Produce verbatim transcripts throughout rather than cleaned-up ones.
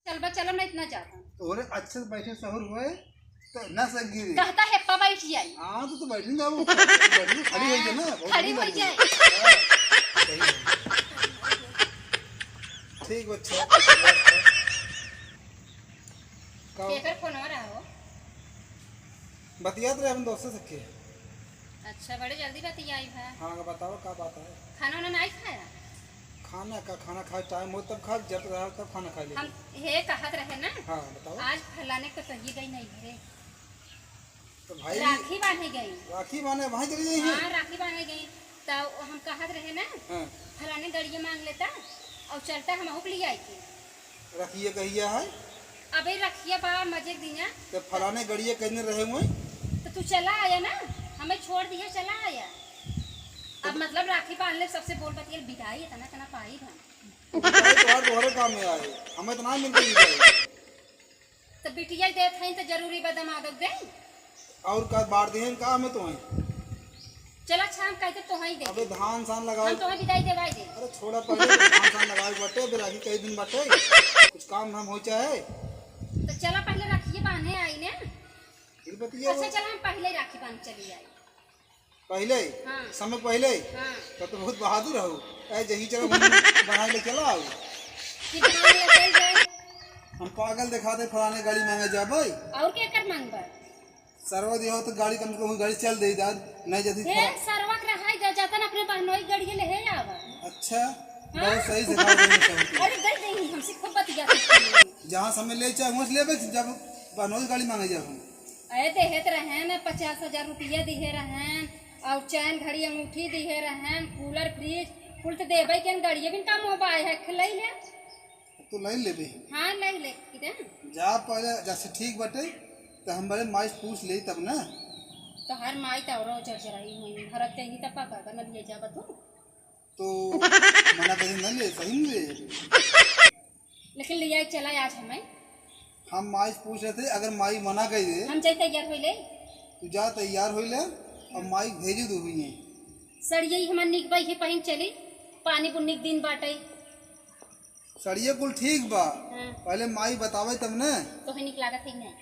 चलबा, चलो, ना इतना ज्यादा। तोहरे अच्छे से बैठे सहूर होए, तो ना से गिरे। कहता है, पा बैठ जाई। हाँ, तो तू बैठ नहीं जाओ, बैठ नहीं, खड़ी हो जाए ना, बहुत खड़ी हो जाए। हाँ, सही है। ठीक बा, अच्छा। का केकर फोनवा रहा हो? बतियात रहे हम दोस्त से के। अच्छा, बड़े जल्दी बतियाई भा। हाँ, बताओ का बात है? खाना वाना नहीं खाया? खाना का, खाना खाए टाइम हो तब खा, जब रहा तब खाना खा ले। हम हे कहत रहे ना। हाँ, बताओ। आज फलाने को तो ही गई नहीं घरे। तो भाई राखी बांधे गई। राखी बांधे वहीं चली गई है? हाँ, राखी बांधे गई। तो हम कहत रहे ना, हाँ। फलाने गड़िया मांग लेता और चलता हम के लिए आई थी। रखिए कहिया है? अबे रखिए बा मजे के दिन है। तो फलाने गड़िए कहने रहे हुए? तो तू चला आया ना, हमें छोड़ दिया, चला आया। अब मतलब राखी बांध ले, सबसे बोल बतियल बिदाई इतना तना पाई हम। बिदाई तो हर तोहरे काम में आए, हमें तो ना मिलती बिदाई। तो बिटिया देत हईं तो जरूरी बा दमादक दे। और का बांट दिहन का हमें तोहई? चल अच्छा, हम कहते तोहई दे। अबे धान सान लगावे। हम तोहई बिदाई देवाई दे। अरे छोड़ा पहले, धान सान लगावे बाटे, अबे राखी कई दिन बाटे। कुछ काम धाम हो चाहे। तो चला पहले रखिए बांधे आई ने। फिर बतिया अच्छा, वो। चला हम पहले राखी बांध चली आई। पहले? हाँ। समय पहले? हाँ। तब तो बहुत बहादुर हो। ए, जही चलो, हम बनाए ले चला आओ। कि धान ले चल जाए। हम पागल दिखा दे, फलाने गाड़ी मांगे जाबे। और के कर मांगबा? सरवा दिया हो तो गाड़ी कम से कम गाड़ी चल दे दाद, नहीं जदी हे, फला- सरवा के रहाई जा, जातन अपने बहनोई गाड़ी ले हे आवा। अच्छा, हाँ? बहुत सही सिखा रहे हो सबको। अरे, दे दे, हमसे खूब बतिया सकती है। जहाँ समय ले चाहे, वहाँ से लेबे, जब बहनोई गाड़ी मांगे जाबे हम। अरे देहत रहन, पचास हजार रुपया दिहे रहन, और चैन घड़ी अंगूठी दिहे रहन, कूलर फ्रिज, कुल तो देबे के, गड़िया भी कम हो पाए है, खिलाई ले। तू लाई लेबे? हाँ, लाई ले, किधर? जा पहले, जैसे ठीक बटे, तो हम बड़े माई से पूछ ले तब ना। तो हर माई तो औरो जर जराई हुई, हरक ते ही तब का कर, न लिए जाबा तू। तो मना करी ना ले, सही में ले। लेकिन ले आई चला आज हमें। हम माई से पूछ रहे थे, अगर माई मना कर दे। हम जाई तैयार होई ले। तू जा तैयार होई ले, अब माई भेजी दू हुई है। सड़िया ही हमार निक बाई है पहिन चली, पानी पुन्नी के दिन बाटे। सड़िया कुल ठीक बा, हाँ। पहले माई बतावे तब ने। तोहे निक लागत है कि नहीं?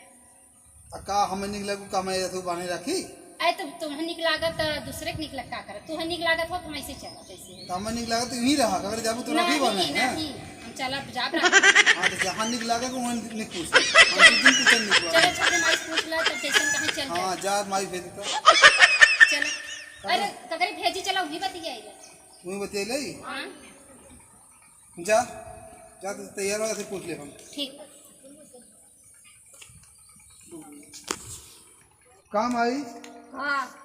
आ का हमें निक लागू, का हमें तू बांधे राखी? अरे तो तुम्हें निक लागत, तो दूसरे के निक लग का करत? तुम्हें निक लागत हो, तो हम ऐसे चलत, ऐसे। तो हमें निक लागत, तो यहीं रहा, अगर जाबू तो नहीं, राखी बांधे, हैं? नहीं, हम चलब, जाब रहा। हाँ, तो जहाँ निक लागत, वहाँ निक पूछ। हम तो दिन पूछन निक चलो, लागत। छोटे माई से पूछ ला, तब जैसन कहाँ चल हाँ, जाए। जा, माई भेज देता। चलो। अरे, ककरे भेजी, चलो, वहीं बतियाइए। वहीं बतियाइए? हाँ। जा, जा, तो तैयार हो, ऐसे पूछ ले हम। ठीक। काम आई? हाँ।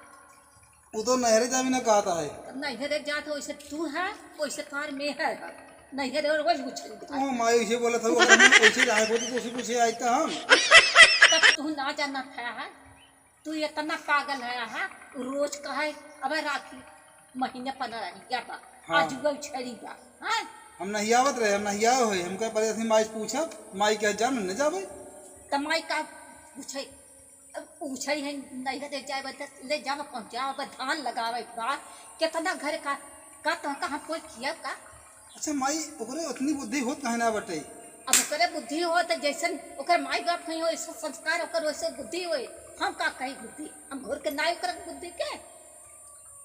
वो तो नहरे जाबी ना कहता है। तब नहरे जात हो, वैसे तू है, वैसे तार में है। नहरे और वही उछल दे। तू हम आई, उसे बोला था, वो हम वैसे जाए, वो तो उसे पूछे आई था हम। तब तू ना जाना था, है? तू इतना पागल है, हाँ? रोज कहे, "अबे राखी महीने पन्द्रह तारीख बा, हाँ। आज वो छड़ी बा, हाँ?" हम नहीं आवत रहे, हम नहीं आए होए, हमका पहले से माई से पूछब, माई के जान न जाबे। त माई का पूछे, अब पूछे है, नहीं है, ले जाए बा, ले जावा, पहुँचावा बा, धान लगावे बा, कितना घर का, का तो का हम कोई किया का? अच्छा माई, ओकरे उतनी बुद्धि होत काहे ना बटे? अब ओकरे बुद्धि हो त जैसन ओकर माई बाप कहीं हो, ऐसा संस्कार ओकर वैसे बुद्धि होए। हम का कही बुद्धि? हम घोर के नाई ओकर बुद्धि के?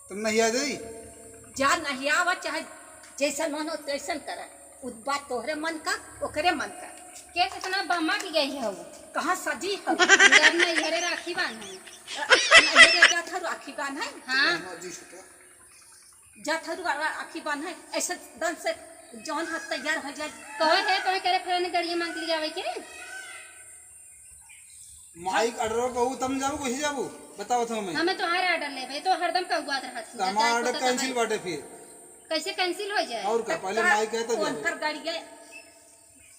तुम नहीं आ जाई? जा नहीं आवा, चाहे जैसन मन हो तैसन कर। उ बात तोहरे मन का, ओकरे मन का। के कितना बहमा की गई हो? कहाँ सजी हो? जब नहीं घरे राखी बांधे। अ, नहीं रे, जा था राखी बांधे। हाँ। हाँ, जी, छोटा। जा थरुआ आखी बांधे, ऐसे दन से जौन हाथ तैयार हो जाए। कहो है, तोहे करे फलाने गाड़िया मांग के ले आवे के? माई के order कहू तब जाबू, कैसे जाबू? बताओ तो हमें। हमें तोहार order लेबे, तो हरदम कहुआत रहत ही, तो हमार जाए order तो cancel बाटे फिर। कैसे cancel हो जाए? और का, पहले माई कहे तो जाबू। उनकर गाड़िया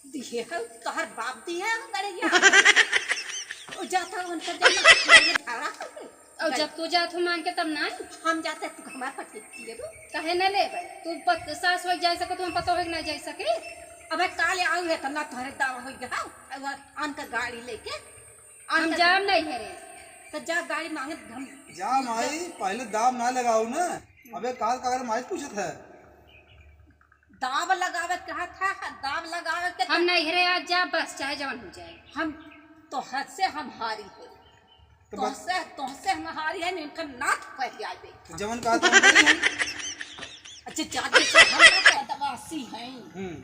दिहे हौ, तोहर बाप दिहे हौ, अरे यार। ओ जात हौ, उनकर जन्म, मेरे धारा हौ। और जब तू जात हो मांग के तब ना? हम जाते, तू हमारे पास किए दो। काहे ना लेबे? तू पत-, सास हो जाए सके, तू हम पता हो कि ना जाए सके? अबे काले आऊ है, त ना तोहरे दावा हो गया, अब आन का गाड़ी लेके, आन हम का जाम नहीं है रे। तो जा गाड़ी मांगे, हम जा माई, पहले दाम ना लगाओ ना। अबे काल का अगर माई पूछत है। दाव लगावे के कहा था, दाव लगावे के हम नहीं हरे आज जा, बस चाहे जवन हो जाए। हम तोहसे हम हारी है। तो बस। तोहसे, तोहसे हम हारी है, इनका नाथ पहले आ गई। तो जवन कहा था, हम करी हम। अच्छा, जाते से हम तो आदिवासी हैं। हम्म।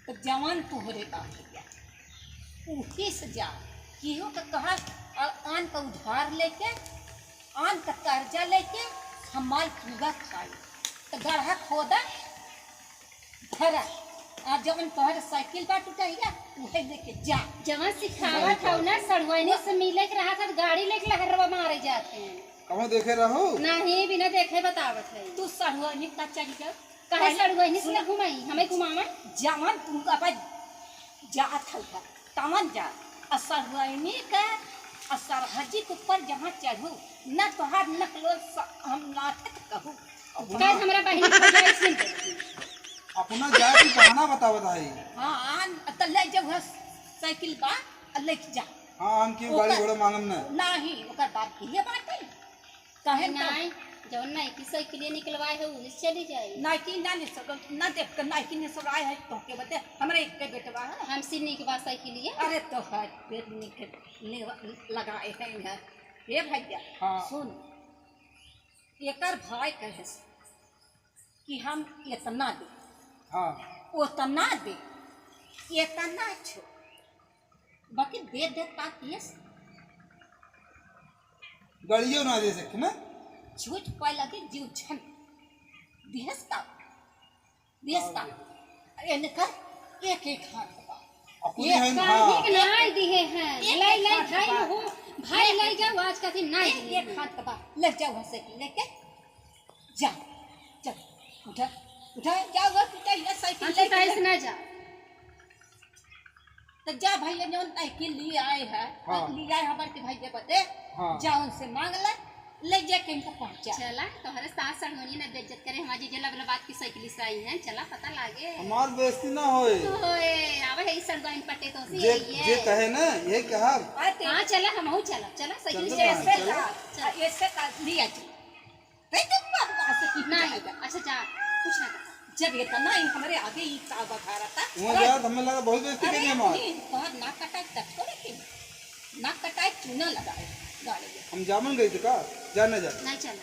तो जवन तोहरे का भैया, उठी से जा, केहू का कहा, अ, आन का उधार लेके, आन का कर्जा लेके हम माल पूरा खाई। तो गढ़ा खोदा, धरा, आ जवन तोहर साइकिल बा टुटहिया, उहे लेके जा। जवन सिखावत हौ ना, सड़ुआइनी से मिले के रहा था, तो गाड़ी लेके लहरवा मारे जाते हैं। कहूँ देखे रहू? नहीं, बिना देखे बतावत है। तू सड़ुआइनी का चली जाओ। काहे पहले सड़ुआइनी से सुन। घुमाई, हमें घुमावन? जवन तू अब जात हौ, तवन जा। आ सड़ुआइनी का, आ सरहजी के ऊपर जहाँ चढ़ू, न तोहार नकलो स-, हम नाथ कहू। अपना कल हमरा बहिन के भौजाई सुन गई। अपना जाए के बहाना बतावत है। हाँ, आन, त ले जाओ, साइकिल बा, आ लेके जा। हाँ, हम क्यों गाड़ी ओकर घोड़ा मांगम ना? नाही, ओकर बाप दिए बाटे। काहे ना? नाही, जौन नाइकी साइकिलिया निकलवाए है, उही से चली जाए। नाइकी ना निकल, ना देख के नाइकी निकलवाए है, तो के बते, हमरा एक के बेटवा है। हमसे निकवा साइकिलिया। अरे तो है, पेट निक, निक लगाए हैं इधर। हे भैया, हाँ। सुन, एकर भाई कहे से कि हम इतना दे, हाँ। उतना दे, इतना छो, बाकी दे दे का केस? गाड़ियों ना दे सके ना? झूठ पाए लगे जीव छन। दिहस का? दिहस का? हाँ, अरे इनकर एक एक हाथ बा। अकुली एक हैं, काहे हाँ। के नाई दिहे हैं? एक लाई, एक लाई, हाथ भाई बा। हो, भाई एक लाई एक जाओ, आज का दिन नाई एक दिहे एक हैं। हाथ बा। ले जाओ हंसे की लेके। जा, चल, उठा, उठा, जा, उठा, उठा, ये साइकिल अच्छा, लेके टाइस जा। ना जा। तो जा भैया, जौन साइकिल लिए आए हैं, हाँ। लिए आए हमारे के भैया बते, हाँ। जा उनसे मांग ले, ले जाके इनको पहुंचा। चला, तोहरे सास सड़ुआइनी ना बेइज्जत करे, हमारी जीजा लबला बात की साइकिल से आई हैं, चला पता लागे। हमार बेइज्जती ना होए। होए, आवे है ई सड़ुआइन पटे तो सी जे, आई है। जे कहे ना, यही कहा। अरे ते हाँ, चला, हमहू चला, चला, साइकिल चल से ना, ऐसे चल। का, चल। ऐसे का लिया जी। नहीं तो बात, बात से की नहीं, जाएगा। अच्छा जा, कुछ ना कहा। जब इतना ही हमारे आगे ही का बघारा था। वहाँ अरे, जा, हमें लगा बहुत बेइज्जती अरे, करी हमार। नहीं, तोहर नाक कटाए तब थोड़े के। नाक कटाए चूना लगाए, गाड़ी में। हम जामन गई थे का? जा ना जा। नहीं चला।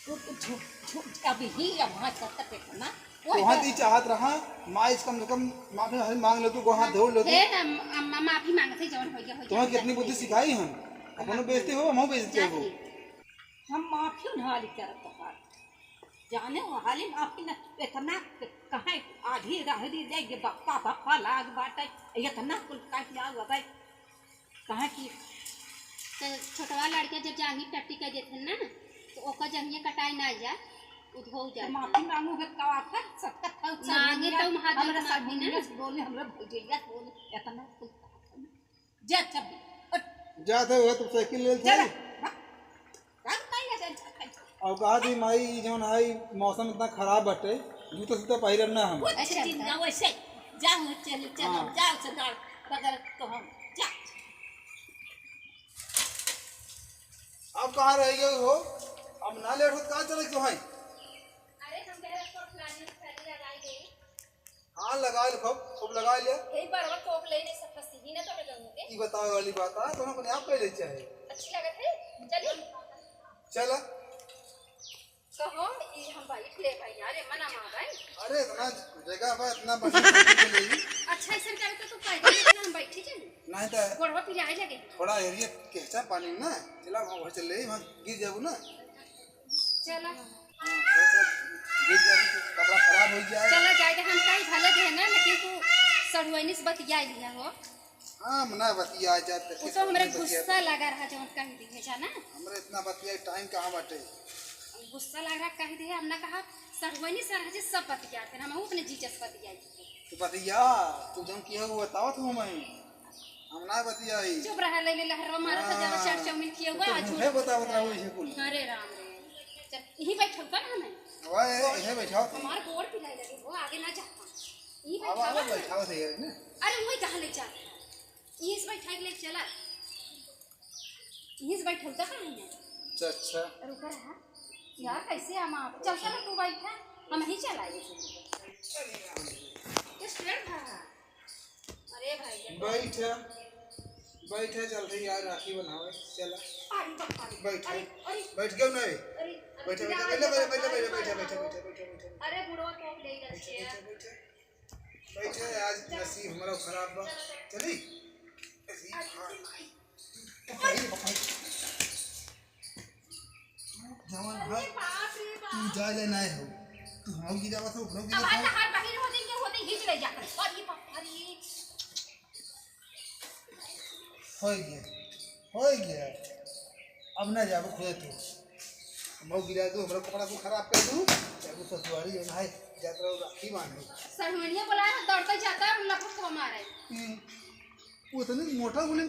वो, वो झू-, झू-, अभी ही अब वहाँ तक इतना, वो तो वहाँ इधर ती चाहत रहा, माँ इस कम से कम माफी, माफी मांग ले तू, गो हाथ धो ले तू। हे, हम, हम, हम माफी मांगते जौन हो गया, हो तुम्हें गया, कितनी बुद्धि सिखाई हम? अपनो बेइज्जती हो, हम बेइज्जती हो। जाती। हम माफी उन्हारी करत हमार। जाने वाली माफी न, इतना कहाँ आधी रहरी दे, ये बप्पा, बप्पा लाग बाटे, इतना कुल का क्या हुआ भाई? कहाँ की? तो छोटवा लड़का जब जांघी टट्टी कर देते हैं ना, तो ओकर जंघिया कटाई ना जा, उ धो तो जाती। माफी मांगू है, का आखिर सबका था, सब मांगे दुनिया, तो महादेव हमरा माफी ना। सब दुनिया से बोले, हमरा भौजैया से बोले, इतना कुल कहा था ना। जा, चल, उठ। जात है, वह तो साइकिल ले ले चल, थोड़ी। हाँ। काम काहे ना चल, चल, चल। अब कहा थी, माई, ई जौन है, ई मौसम इतना खराब बाटे, जूता सूता पहिरब ना हम। कुछ अच्छा, चिंता वैसे। जा, हो, चल, चल, हाँ। जा, सरदार, बगल तो हम, जा। अब कहाँ रह गए हो? अब ना लेट होत, कहाँ चले क्यों है? अरे, हम कह रहे, कोर्ट लाने में पहले लगाई गई। हाँ, लगाए ले खूब, खूब लगाए ले। यही बड़वा कोक लेने से फंसी ही ना तो गंगू के। ई बतावे वाली बात है, तो अपने आप कह ले चाहे। अच्छी लगत है, चलिए। चला। कहो, ई हम बैठ ले भाई, अरे मना मा भाई। अरे इतना जगह बा, इतना बढ़िया साइकिल चलेगी। अच्छा, ऐसा करे तो तू पैदल चल, हम बैठी चली। नहीं तो गोड़वा पिराए लगे। थोड़ा एरिया कहचा पानी ना, चला वहाँ चल ले, वहाँ गिर जाबू ना। चला। हाँ, तो गिर जाबू तो कपड़ा खराब हो जाए। चला जाए दे, हम कहीं भले दे ना, लेकिन तू सड़ुआइनी से बतिया लिया हो। हाँ, मना बतिया जात उ तो हमरे गुस्सा लगा रहा जौन कह दिहे जाना। हमरे इतना बतिया टाइम कहाँ बाटे? गुस्सा लग रहा कह दिहे, हम ना कहा सड़ुआइनी सरहजी सब बतियाते हैं, हम अपने जीजा से बतियाई। तू बतिया, तू जौन किया वो बताओ तू मैं। हम ना बतियाई। चुप रहा, ले ले लहरवा मारा था, ज्यादा हाँ। चाट चाउमीन किया हुआ, तो आज मुझे बता, बता, वो इसे बोल। अरे राम रे। चल, यहीं बैठल का ना हमें? अब ये, ये बैठाओ। हमार गोड़ पिराए लगे, वो आगे ना जाता। यहीं अब बैठावा आवा ना। बैठाओ से ये ना। अरे, वही कहाँ ले जाता? यहीं से बैठा के ले चला। यहीं से बैठल का कहाँ है? अच्छा, अच्छा। रुका रहा। यार, कैसे हम आप? चल, चल, तू बैठा, हम ही चलाए। अरे भाई, बैठा, बैठा, चल रही यार, राखी बनावे, चला। अरे बाप रे। बैठा, अरे, अरे। बैठ गयो ना? अरे, बैठा, बैठा, बैठा, बैठा, बैठा, बैठा। अरे बुढ़वा तो ले गए बैठा, बैठा, बैठा। बैठा, आज नसीब हमारा खराब बा। चली? अरे, हाँ। पकड़ी, पकड़ी। जवन है, अरे बाप रे बाप। तू जा ले ना हो। तू हम की जावा से उठो की अब आज देखो। हर बहिन होते के होते हिच ले जाकर। अरे बाप रे। हो गया, हो गया। अब ना जाबो खुदे तू। हम गिरा दू, हमरा कपड़ा को खराब कर दू। जाबो ससुरारी जवन है, जात रहो राखी बांधे। सरहुनिया बोला है, दौड़ते जाता है, लपक को मारे। हम्म। वो इतनी मोटा बोले